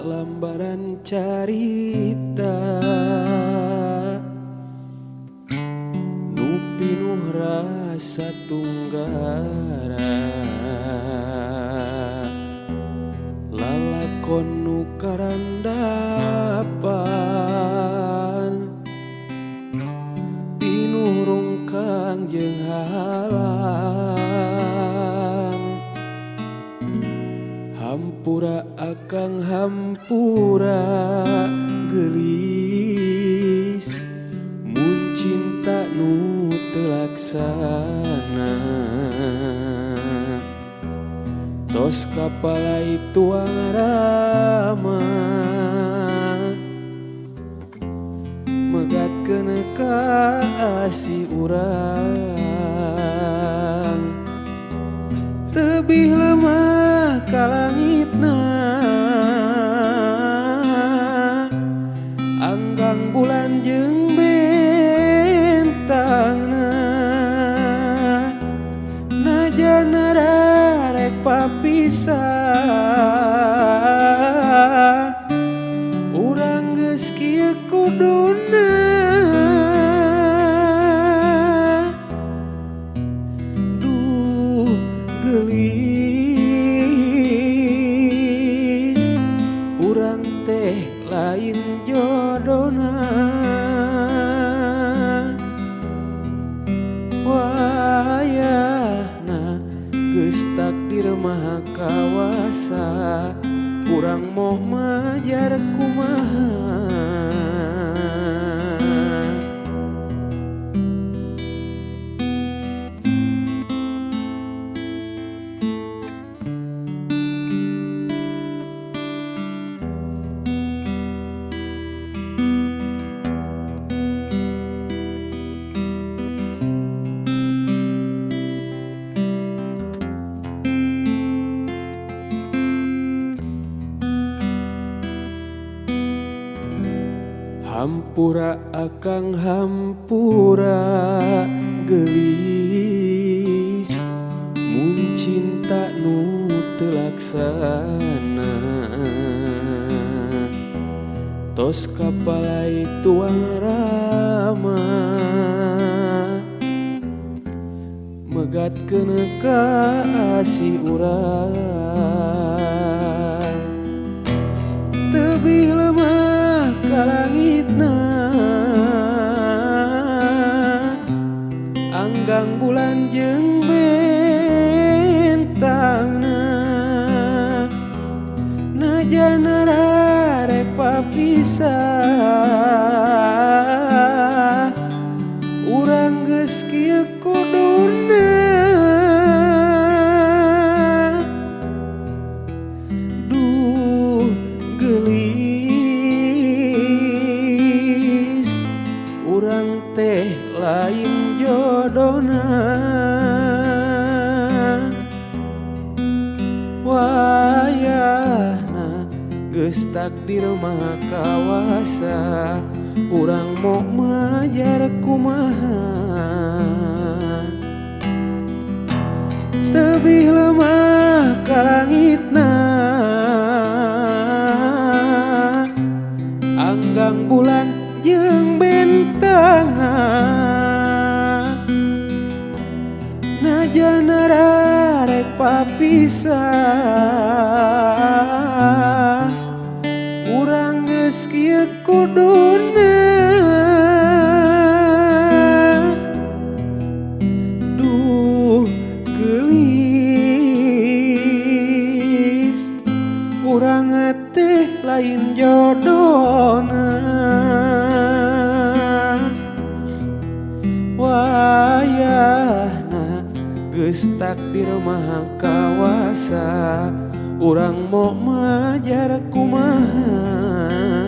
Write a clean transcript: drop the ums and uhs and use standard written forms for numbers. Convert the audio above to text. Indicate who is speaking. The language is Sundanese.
Speaker 1: Lambaran carita nu pinuh rasa tunggara, lalakon nu karandapan pinuh rungkang jeung halang. Hampura akang hampura geulis, mun cinta nu teu laksana. Tos kapalai tuang rama, megatkeun ka asih urang. Tebih lemah ka langitna, anggang bulan jeung bentangna. Najan rarek papisah, urang geus kieu kuduna. Duh geulis, urang teh lain jodona. Wayahna geus takdir maha kawasa, urang moh majar kumaha. Hampura akang hampura geulis, mun cinta nu teu laksana. Tos kapalai tuang rama, megatkeun ka asih urang. Tebih lemah ka langitna, anggang bulan jeung bentangna. Najan rarek papisah, urang geus kieu kuduna. Duh geulis, urang teh lain jodona. Wayahna geus takdir maha kawasa, urang moh majar kumaha. Tebih lemah ka langitna, anggang bulan jeung bentangna. Najan rarek papisah, urang geus kieu kuduna. Duh geulis, urang teh lain jodona. Wayahna geus takdir maha kawasa, urang moh majar kumaha.